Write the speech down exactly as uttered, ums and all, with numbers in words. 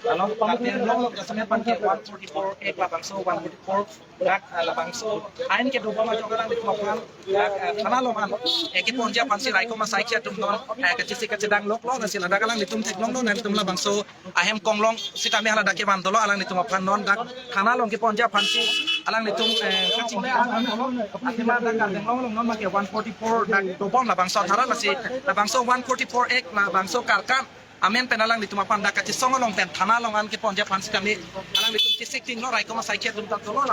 Along, along, along, jasemet aphan ke one forty-four ek labangso one forty-four dak, ah, labangso ain kedobom ajok alanglitum aphan dak, ah, thana along an, eh, keponji aphansi raikom asaikhi atum non, eh, kachesik kachedang loklo, lasi ladak alanglitum theklonglo, nangtum labangso ahem konglong sitame hala dak kevan dolo, alanglitum aphan non dak thana along keponji aphansi alanglitum, eh, kachingki an dolo. Athema dak Karbi Anglong along non make one forty-four dak dobom labangso athara, lasi labangso one forty-four ek labangso karkan amen pen alanglitum aphan dak kachesong along pen thana along an keponji aphan sitame alanglitum chesik tinglo, raikom asaikhi atum ta dolo.